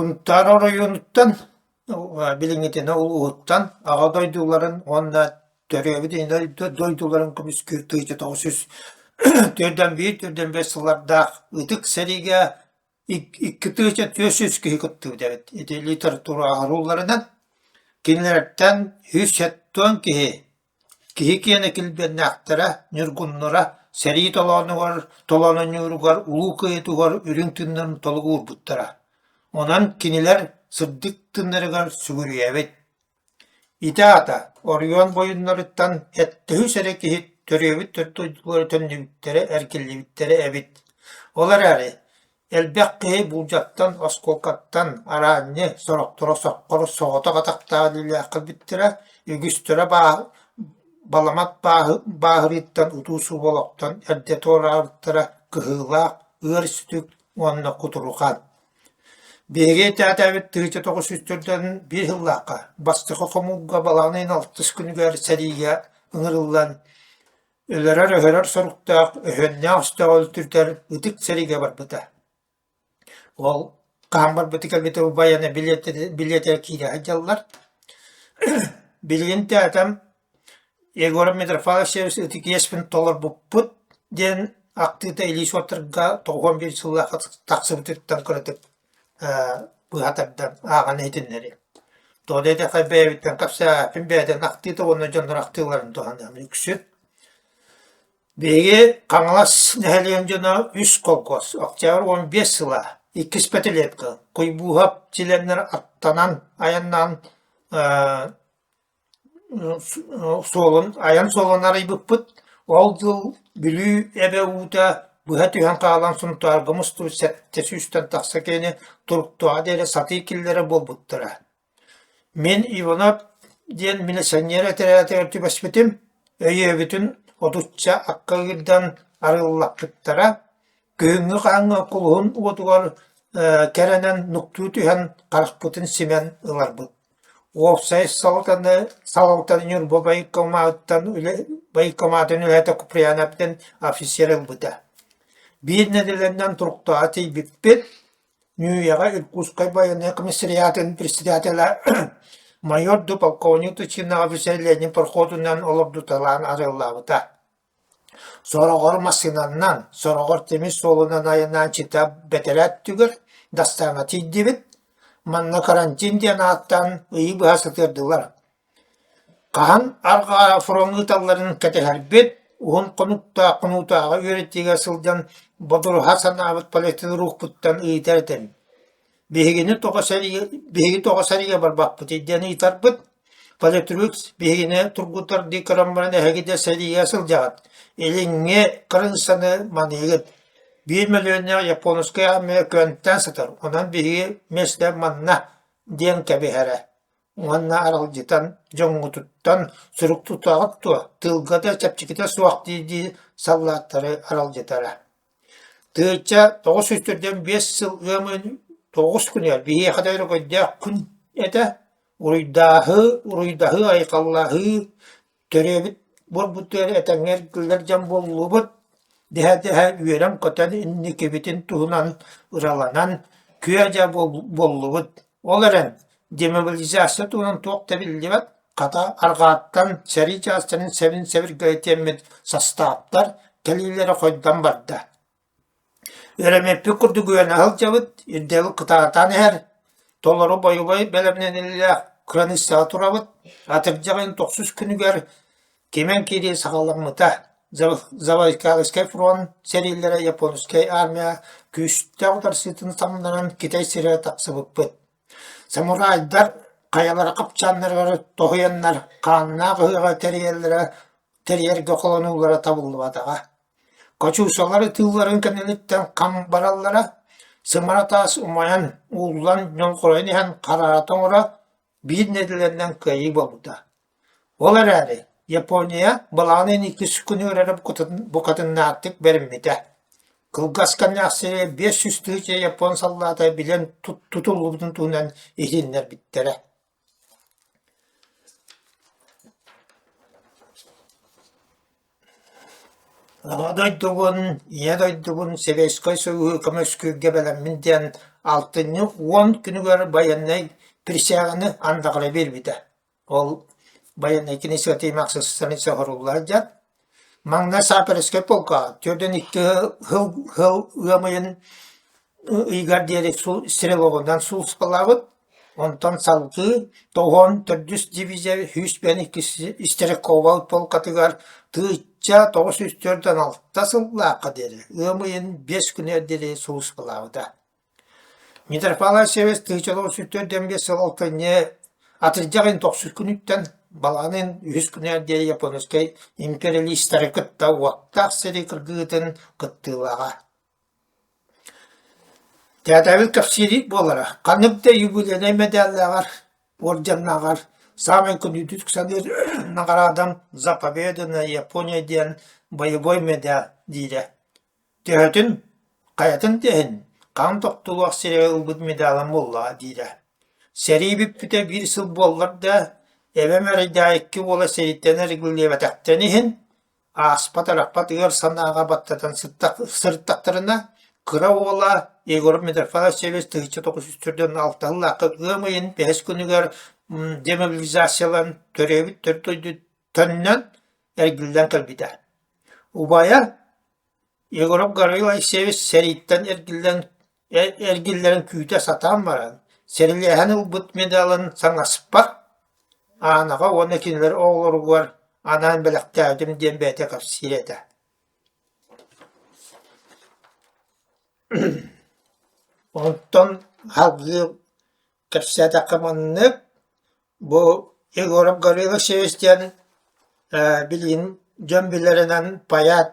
Сунтаар оройуонуттан, билиҥҥитинэ улууһуттан Аҕа дойдуларын уонна төрөөбүт Ийэ дойдуларын көмүскүүр 1941 45 сыллардаах ытык сэриигэ 2400 киһи кыттыбыт эбит. Ити литература арылларынан кинилэртэн 170 киһи Киһи киэнэ килбиэннээхтэрэ, ньургуннара сэрии толоонугар, толоонунньууругар Улуу Кыайыытыгар үрүҥ тыыннарын толук уурбуттара. Онон кинилэр сырдык тыыннарыгар сүгүрүйэбит. Ити аата оройуон буойуннарыттан 700 эрэ киһи төрүөбүт төрт дойдулара төннүбүттэрэ, эргиллибиттэрэ эбит. Ол эрээри Элбэх киһи буулдьаттан, оскуолкаттан араанньы, сорохторо соххор соҕотох атахтаах илиилээх кэлбиттэрэ, үгүстэрэ баламат бааһырыыттан утуу-субуу олохтон эрдэ туораабыттара кыһыылаах, ыар сүтүк уонна кутурҕан. Биһиги тээтэбит 1941 сыллаахха бастакы хомуурга балаҕан ыйын алтыс күнүгэр сэриигэ ыҥырыллан Өлөрөр-өһөрөр соруктаах өһүөннээх өстөөҕү өлтүрдэр ытык сэриигэ барбыта. Ол хаһан барбыта кэлбитэ убайана билиэтэ киирэ сылдьаллар. Билигин тээтэм Егор Митрофанович ытык иэспин толорбуппут диэн ахтыыта илии суоттарга 91 сыллаахха тахсыбытыттан кыратык быһа тардан ааҕан иһитиннэриэм. Тоҕо диэтэххэ бэйэбиттэн кэпсээппин бэйэтин ахтыыта уонна дьоннор ахтыыларын туһаныам үксүн. Биһиги Хаҥалас нэһилиэгин дьоно үс холкуос, Октябрь 15 сыла, иккис пятилетка, Куйбуһап чилиэннэр аттанан айаннаан суолун айан суолун арыйбыппыт. Ол дьыл Бүлүү эбэ уута быһа түһэн хаалан Сунтаарга мустубут 700-тэн тахса киһини Туруктуоҕа диэри сатыы киллэрэр буолбуттара. Мин Иванов диэн милиционер этэрээтигэр түбэспитим, өйүөбүтүн отучча акка ыырдан арыаллаппыттара. Күһүҥҥү хаһыҥҥа кулуһун уотугар кэрэнэн нуктуу түһэн харахпытын симэн ыларбыт. Уопсай салалтаны салалтаны Ньурба военкоматыттан военкоматын үлэһитэ Куприянов диэн офицер ылбыта. Биир нэдиэлэнэн Туруктааҕа тиийбиппит, Ньүүйэҕэ Иркутскай байыаннай комиссариатын председателэ майор ду полковник чыыннаах офицер Ленин проходунан олордуталаан арыаллаабыта. Сороҕор массыынанан, сороҕор тимир суолунан айаннаан Чита бэтэрээ өттүгэр Дастааҥҥа тиийдибит. Манна карантин диэн ааттаан ыйы быһа сытыардылар. Хаһан арҕаа фроҥҥа ыыталларын кэтэһэрбит, уһун хонуктаах хонуутааҕы үөрэтиигэ сылдьан бодоруһа санаабыт политрукпуттан ыйытар этим. Биһигини тоҕо сэриигэ биһиги тоҕо сэриигэ барбаппытый диэн ыйытарбыт. Политрук биһигини тургутардыы көрөн баран эһиги да сэриигэ сылдьаҕыт, илиҥҥи кырыыссаны маныыгыт. Биир мөлүйүөннээх японскай армия күөнтээн сытар, онон биһиги миэстэ манна диэн кэбиһэрэ. Уонна аралдьытан дьоҥҥутуттан сурук тутаҕыт дуо, тыылга да чэпчэкитэ суох дии-дии саллааттары аралдьытара. Тыһыынча 945 сыл ыам ыйын тоҕус күнүгэр биһиэхэ да өрөгөйдөөх күн этэ, уруйдааһыы, уруйдаһыы, айхаллаһыы, төрүөбүт буолбутугар этэҥҥэ эргиллэр дьон буоллубут дэһэ-дэһэ үөрэн-көтөн инникибитин туһунан ыраланан күө-дьаа буоллубут. Ол эрэн демобилизация туһунан туох да биллибэт, хата арҕааттан сэрии чаастарын сэбин-сэбиргэли тиэммит састааптар кэлиилэрэ хойдон барда. Үөрэммиппит курдук үөрэнэ сылдьабыт, ирдэбил кытаатан иһэр, толору бойобуой бэлэмнэниилээх кыраныыссаҕа турабыт. Атырдьах ыйын тохсус күнүгэр кимэн киирии саҕаламмыта. Забайкальскай фронт сэриилэрэ японскай армия күүстээх утарсыытын самнаран Китай сирэ тахсыбыппыт. Самурайдар хайалара хапчааннарыгар тоһуйаннар хааннаах ыһыаҕы тэрийэллэрэ тэрийэргэ холонуулара табыллыбатаҕа. Качусалар ытыылларын кэнниттэн хам бараллара, сымара таас умайан, ууллан, ньолҕоройон иһэн хараара тоҥоро, биир нэдиэлэнэн кыайыы буолбута. Ол эрээри Япония балаҕан ыйын иккис күнүгэр эрэ букатыннаахтык бэриммитэ. Кылгас кэмнээх сири 500 тыһыынча япон саллаата билэн тутуллубутун туһунан иһитиннэрбиттэрэ. Аҕа дойдубун, Ийэ дойдубун Сэбиэскэй Сойууһу көмүскүүргэ бэлэммин диэн алтынньы 10 күнүгэр байыаннай присяганы андаҕара биэрбитэ. Ол байыаннай инициатива страница оҥоһулла сылдьар. Маҥнай Сааперскай полка 42 сыл сыл ыам ыйын ыйыгар диэри стрелогунан сулууспалаабыт. Онтон салгыы 94 дивизия 152 стрелковай полкатыгар 1946 сыллаахха диэри ыам ыйын 5 күнүгэр диэри сулууспалаабыта. Митрофан Алексеевич 1945 сыл алтынньы атырдьах ыйын тохсус күнүттэн балаҕан ыйын үһүс күнүгэр диэри японскай империалистары кытта уоттаах сэрии кыргыһыытын кыттыылааҕа. Тээтэбил кэпсиир буолара, ханнык да юбилейнай мэдээллээҕэр, уордьаннааҕар саамай күндүтүк саныыр наҕараадам «За победу на Япония» диэн бойобуой мэдээл диирэ. Төһөтүн, хайатын да иһин, хаан тохтулуох сирэйэ ылбыт медалым буоллаҕа диирэ. Сэрии бүппүтэ биир сыл буоллар да, эбэм эрэйдээх икки уола сэрииттэн эргиллибэтэхтэрин иһин, ааспат-арахпат ыар санааҕа баттатан сырыттахтарына, кыра уола Егор Митрофанович 1946 сыллаахха ыам ыйын бэһис күнүгэр демобилизациялаан төрөөбүт төрүт дойду төннөн эргиллэн кэлбитэ. Убайа Егоров Гаврил Алексеевич сэрииттэн эргиллэн эргиллэрин күүтэ сатаан баран, сэрилэһэн ылбыт медалын саҥаспар Аанаҕа уонна кинилэр оҕолоругар анаан бэлэхтээбитим диэн бэйэтэ кэпсиир этэ. Онтон салгыы кэпсээтэххэ маннык, бу Егоров Гаврил Алексеевич диэн билигин дьон билэринэн поэт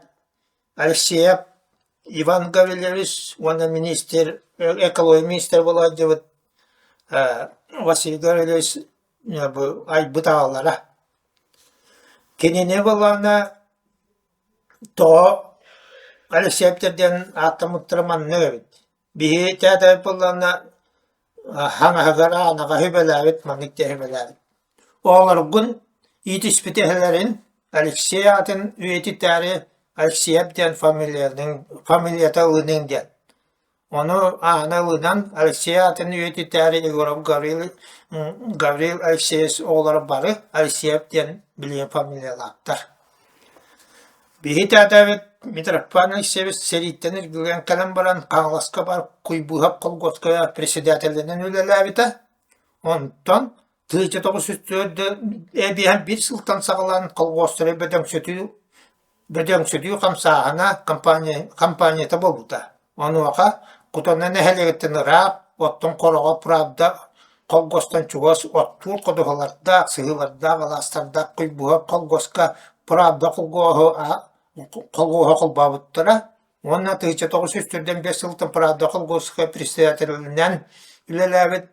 Алексеев Иван Гаврильевич уонна министр, экология министрэ буола сылдьыбыт Василий Гаврильевич бу айбыт аҕалара. Кинини былаана тоҕо Алексеевтэр диэн ааттаммыттара маннык эбит. Биһиги тээтэбит буоллаҕына хаҥаһыгар Аанаҕа сүбэлээбит, маннык диэн сүбэлээбит. Оҕолоргун иитиспит эһэлэрин Алексей аатын үйэтитээри Алексеев диэн фамилияның фамилията ылыныҥ диэн. Ону Аана ылынан Алексей аатын үйэтитээри Егоров Гаврил Гаврил Алексеевич оҕолоро бары Алексеев диэн билигин фамилиялаахтар. Биһи тээтэбит Митрофан Алексеевич сэрииттэн эргиллэн кэлэн баран Хаҥаласка бар Куйбуһап колхуоска председателинэн үлэлээбитэ. Онтон 1904 эбиэһэн биир сылтан саҕалаан колхуостары бөдөҥсүтүү бөдөҥсүтүү хамсааһына компанията буолбута. Онуоха Кутана нэһилиэгиттэн ыраах, оттон Хороҕо Правда колхуостан чугас оттуур ходуһалардаах, сыһыылардаах алаастардаах Куйбуһап колхуоска Правда колхуоһу колхуоһу холбообуттара уонна 1945 сылтан Правда колхуоска председателинэн үлэлээбит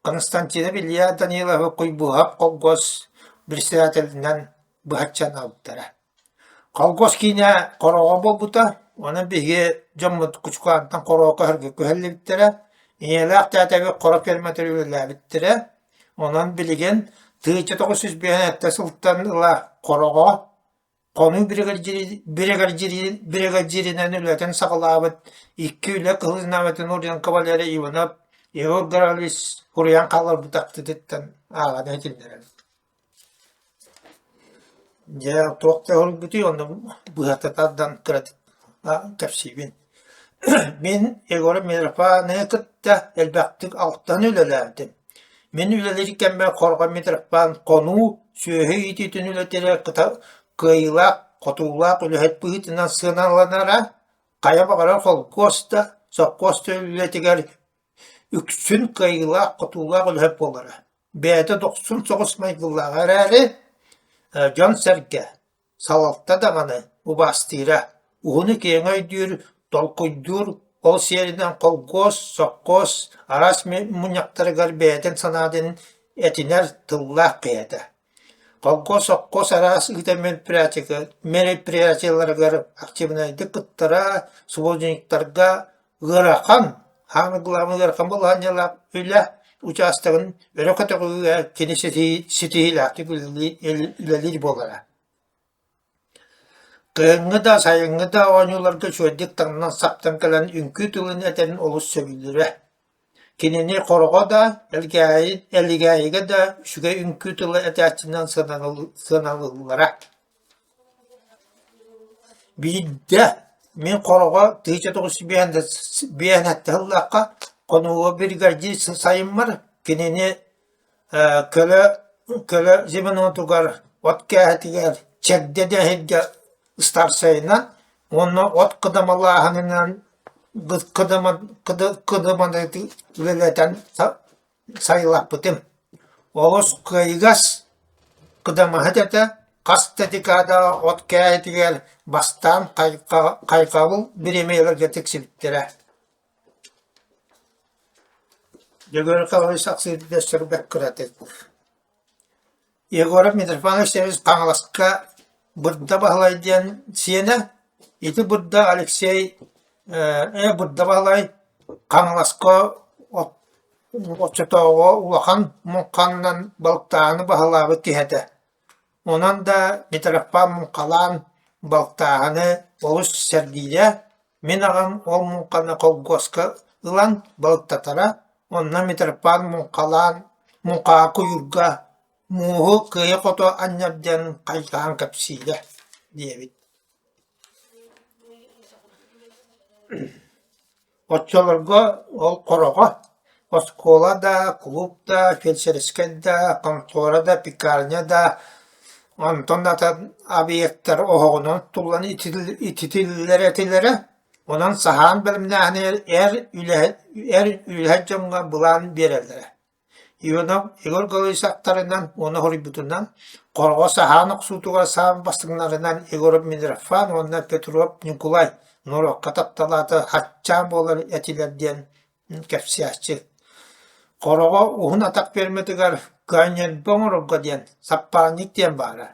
Константинов Илья Даниловы Куйбуһап колхоз председателинэн быһаччы анаабыттара. Колхоз киинэ Хороҕо буолбута, онон биһиги дьоммут Кучукаантан Хороҕо көһөргө күһэллибиттэрэ, ийэлээх тээтэбит Хоро ферматыгар үлэлээбиттэрэ. Онон билигин 1957 сылтан ыла Хороҕо Хонуу биригэдьииринэн үлэтин саҕалаабыт икки үлэ Кыһыл Знамятын орден кавалера Иванов Егор Гаврильевич суруйан хаалларбыт ахтыытыттан ааҕан иһитиннэрэр. Дьэ, туох да уһулбутуй, онно быһата тардан кыратык кэпсиибин. Мин Егор Митрофановы кытта элбэхтик алтан үлэлээбитим. Мин үлэлиир кэммэр Хорҕо Митрофан хонуу, сүөһү иитиитин үлэтигэр кыайыылаах, хотуулаах үлэһит быһыытынан сыаналанара, хайа баҕарар холкуос да, сопхуос да үлэтигэр үксүн кыайыылаах, хотуулаах үлэһит буолара. Бэйэтэ дохсун соҕус майгылааҕа эрээри, дьон-сэргэ Салалта даҕаны убаастыыра, уһуну-киэҥи өйдүүр, толкуйдуур, ол сиэринэн холкуос, сопхуос араас мунньахтарыгар бэйэтин санаатын этинэр тыллаах киһи этэ. Холкуос, сопхуос араас ыытар мероприятиеларыгар активнайдык кыттара, субботниктарга ыарахан, хаан главный ыарахан балаһыанньалаах үлэ учаастагын өрө көтөҕүүгэ кини ситиһиилээхтик үлэлиир буолара. Кыһыҥҥы да, сайыҥҥы да оонньууларга үчүгэйдик таҥнан-саптан кэлэн үҥкүү тылын этэрин олус сөбүлүүрэ. Кинини Хороҕо да, Элгээйигэ да үчүгэй үҥкүү тыла этээччинэн сыаналыыллара. Биирдэ мин Хороҕо 1957 сыллаахха хонууга бригадир сайыммар кинини көлө көлө звенотугар от кээһэтигэр чэгдэ дэһиргэ ыстаарсайынан уонна от кыдамалааһынынан кыдаманы үлэлэтэн сайылаппытым. Олус кыайыгас кыдамаһыт этэ, хас да декадаҕа от кээһэтигэр бастаан хайҕабыл бириэмийэлэргэ тиксибиттэрэ. Дьөгүөр Николаевич ахсыырда сөрбөк кыратык. Егоров Митрофанович Хаҥаласка Бырда Баһылай диэн сиэнэ, ити Бырда Алексей ээ Бырда Баһылай Хаҥаласка оччотооҕу улахан муҥханнан балыктааһыны баһылаабыт киһи этэ. Онон да Митрофан муҥхалаан балыктааһыны олус сэргиирэ, Мин аҕам ол муҥханы холкуоска ылан балыктатара, онно Митрофан муҥхалаан муҥхаҕа куйуурга мууһу кыайа-хото анньар диэн хайҕаан кэпсиирэ диэбит Оччолорго ол Хороҕо оскуола да, кулууп да, фельдшерскэй да, хонтуора да, пекарня да, онтон да атын объектар оһоҕунан туллан ититиллэр этилэрэ. Онон саһаан бэлэмнээһини эр үлэһит эр үлэһит дьоҥҥо былаан биэрэллэрэ. Иванов Егор Николаевич аттарынан уонна хоруйбутунан, Хороҕо саһаан охсуутугар саамай бастыҥнарынан Егоров Митрофан уонна Петров Ньукулай норуокка тапталаата хаччаан буолар этилэр диэн кэпсээччи. Хороҕо уһун атах пиэрмэтигэр көөнньөрбө оҥорорго диэн саппаанньык диэн баара.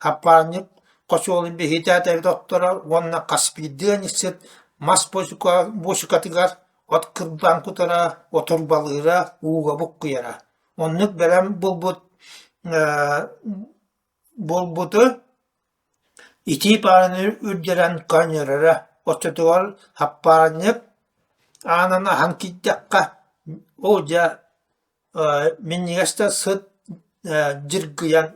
Хаппаанньык хочуолун биһитээтэ тохторо уонна хас биирдии ыанньыксыт мас буочукатыгар от кырбаан кутара, отурбалыыра, ууга буккуйара. Оннук бэлэм булбут буолбуту итии паараны үрдэрэн көөнньөрөрө. Оччотугар хаппаанньык аанын аһан киирдэххэ, оо дьэ минньигэс да сыт дьыргыйан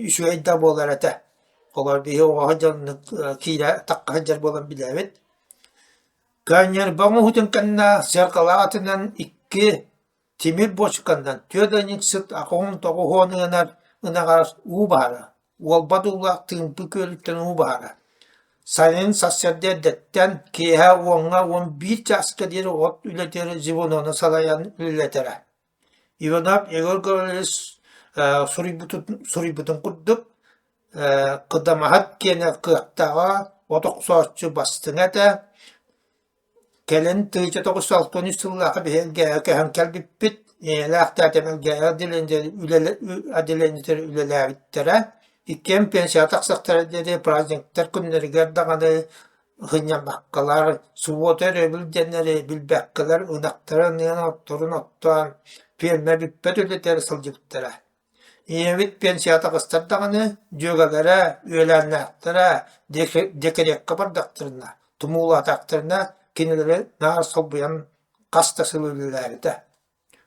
үчүгэй да буолар этэ. Олор биһи оҕо дьоннук киирэ тахха сылдьар буолан билэбит. Көөнньөрбө оҥоһуутун кэннэ сыарҕалаах атынан икки тимир буочуканан түөрт ыанньыксыт аҕыһын тоҕуһуон ыанар ынаҕар уу баара, уолбат уулаах Тыымпы күөлүттэн уу баара. Сайын сарсыарда эрдэттэн киэһэ уоҥҥа 11 чааска диэри от үлэтигэр звенону салайан үлэлэтэрэ. Иванов Егор Гаврильевич суруйбутун курдук, кыдамаһыт киэнэ кыахтааҕа, от охсооччу бастыҥа этэ. Кэлин 1963 сыллаахха биһиги көһөн кэлбиппит, ийэлээх тээтэм отделениетыгар үлэлээбиттэрэ. Иккиэн пенсияҕа тахсыахтара диэри праздниктар күннэригэр даҕаны сынньаммаккалар, субуота өрөбүл диэннэри билбэккэлэр ынахтарын ыан отторун оттоон, пиэрмэ бүппэт үлэтигэр сылдьыбыттара. Ийэбит пенсияҕа таҕыстар даҕаны, дьүөгэлэрэ, үөлээннээхтэрэ декреккэ бардахтарына, тумуулаатахтарына кинилэри наар солбуйан хас да сыл үлэлээбитэ.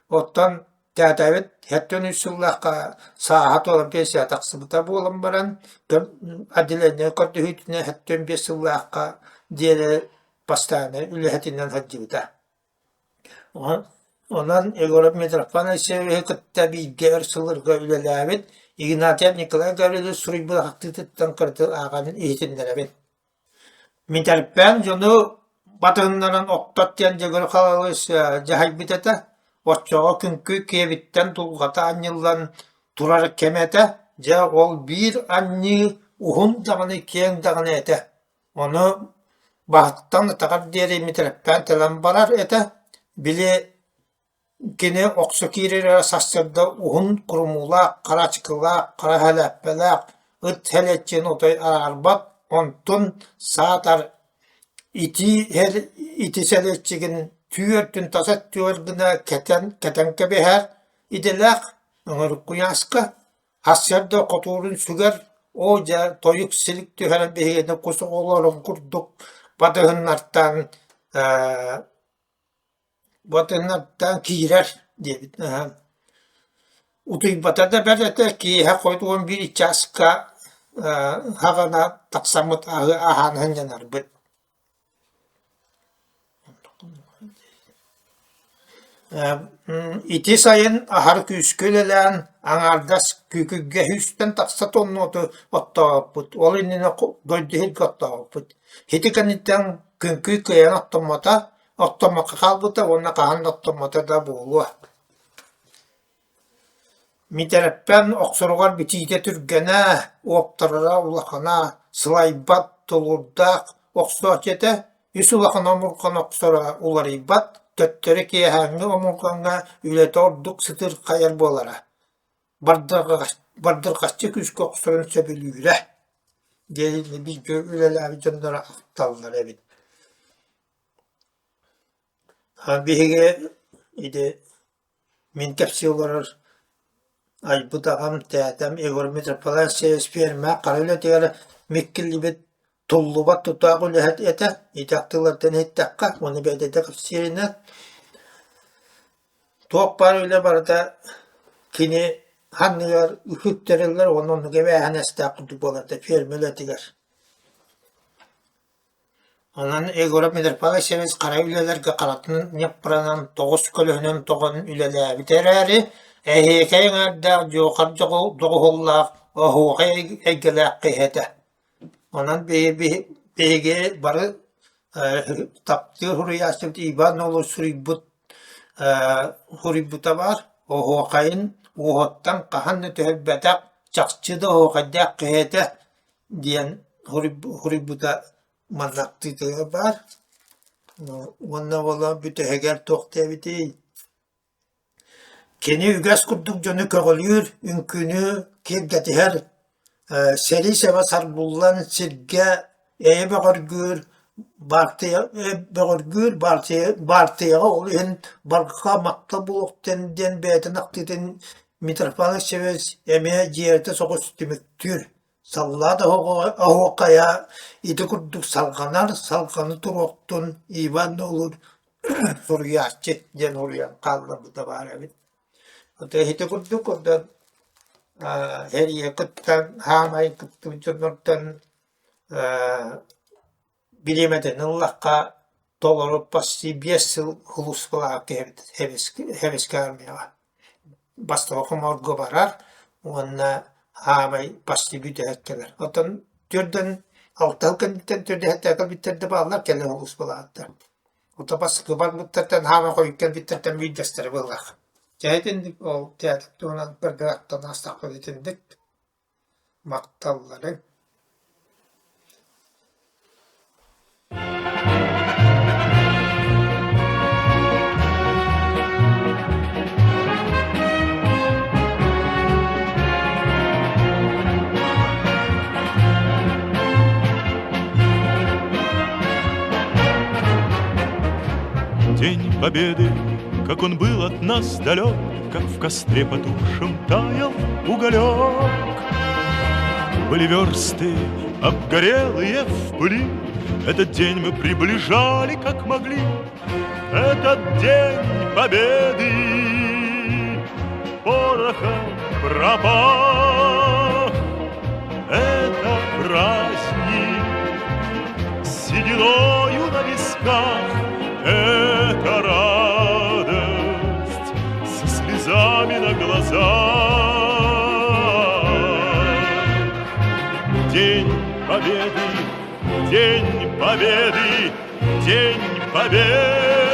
Оттон тээтэбит 73 сыллаахха сааһа туолан пенсияҕа тахсыбыта буолан баран, отделение көрдөһүүтүнэн 75 сыллаахха диэри постояннай үлэһитинэн сылдьыбыта. Онон Егоров Митрофан Алексеевиһы кытта бииргэ өр сылларга үлэлээбит Игнатьев Николай Гаврильевич суруйбут ахтыытыттан кыратык ааҕан иһитиннэрэбин. Митэрпээн дьону батыһыннаран охтот диэн Дьөгүөр Халалыыс дьаһайбыт этэ, оччоҕо күҥкүй киэбиттэн дулҕата анньыллан турар кэмэ этэ, дьэ ол биир анньыы уһун даҕаны киэҥ даҕаны этэ Ону баһыттан атаҕар диэри митирэппээн тэлэн барар этэ, били кини охсо киирэрэ сарсыарда уһун курумуулаах, хара ачыкылаах, хара сэлээппэлээх ыт сэлиэччини отой араарбат, онтун саатар итии ити сэлиэччигин түү өртүн тас өттүгэр гына кэтэн кэтэн кэбиһэр идэлээх, өҥөрүк куйааска Сарсыарда хотуурун сүгэр, Оо дьэ, тойук силик түһэрэн биһигини кус оҕолорун курдук батыһыннартан батыһыннартан киирэр диэбит. Утуйбата да бэрт этэ, киэһэ хойут 11 чааска хаҕана тахсаммыт аһы аһаан сынньанарбыт. Ити сайын аһар күүскэ үлэлээн, аҥаардас Күүкүргэ сүүстэн тахса тонна оту оттообуппут, ол иннинэ дойду иһиргэ оттообуппут. Ити кэнниттэн Күҥкүй кыайан оттоммото, оттоммокко хаалбыта уонна хаһан да оттоммото да буолуо. Митэрэппэн охсоругар битиитэ түргэнэ, уоптарара улахана, сылайбат, тулуурдаах охсооччу этэ, үс улахан омурҕан охсоро уларыйбат, төттөрү киэһээҥҥи омурҕаҥҥа үлэтэ ордук сытыырхайар буолара, бардырҕаччы күүскэ охсорун сөбүлүүрэ диэн бииргэ үлэлээбит дьонноро ахталлар эбит. Биһиги ити Мин кэпсии олорор айбыт аҕам, тээтэм Егор Митрополитович ферма хара үлэтигэр миккиллибит туллубат тутаах үлэһит этэ. Ити ахтыылартан иһиттэххэ, уонна бэйэтэ кэпсииринэн, туох баар үлэ барыта кини анныгар үкүттэриллэр уонна оннук эбээһинэстээх курдук буолар этэ ферма үлэтигэр. Онон Егоров Митрополитович хара үлэлэргэ харатын ньаппыранан тоҕус көлөһүнэн тоҕон үлэлээбитэ эрээри, эһиэкэй эҥээрдээх дьуохар доҕуһуоллаах оһуохай эйгэлээх киһи этэ. Онон биһиги бары таптыыр суруйааччыбыт Иван Нолуй суруйбут суруйбута баар, оһуохайын уоһуттан хаһан да түһэрбэтэх, чахчы да оһуохайдаах киһи этэ диэн суруйбута манна ахтыытыгар баар. Уонна буола бүтэһигэр туох диэбитий? Кини үгэс курдук дьону көҕүлүүр, үҥкүүнү киэргэтиһэр, сэрии сэбэ сарбыллан сиргэ эйэ бөҕөргүүр, баартыйа бөҕөргүүр, баартыйаҕа ол иһин барҕа махтал буолуохтун диэн бэйэтин ахтыытын Митрофан Алексеевич эмиэ дьиэрэтэ соҕус түмүктүүр. Саллаат оһуохайа ити курдук салҕанар, салҕаны туруохтун Иван Нолур суруйааччы диэн уруйан хаалларбыта баар эбит. Ити ити курдук онтон Эрийэ кыттан, хаамай кыттыбыт дьоннортон Бириэмэтин ыллахха, толору почти 5 сыл сулууспалаах киһи эбит Сэбиэскэй армияҕа. Бастакы хомуурга барар уонна аамай почти бүтэһик кэлэр. Оттон төрдөн алта сыл кэнниттэн төрдүһэттээх кэлбиттэр да бааллар, кэлин сулууспалаабыттар. Оттон бастакы барбыттартан хаамай хойут кэлбиттэртэн биирдэстэрэ быһыылаах. Дьэ итинник ол театр туһунан көрдөөхтөн аастахпыт итинник. Махталларыҥ День Победы, как он был от нас далек, Как в костре потухшем таял уголек. Были версты, обгорелые в пыли, Этот день мы приближали, как могли. Этот день Победы порохом пропах. Это праздник с сединою на висках, Это радость со слезами на глазах. День Победы, День Победы, День Победы!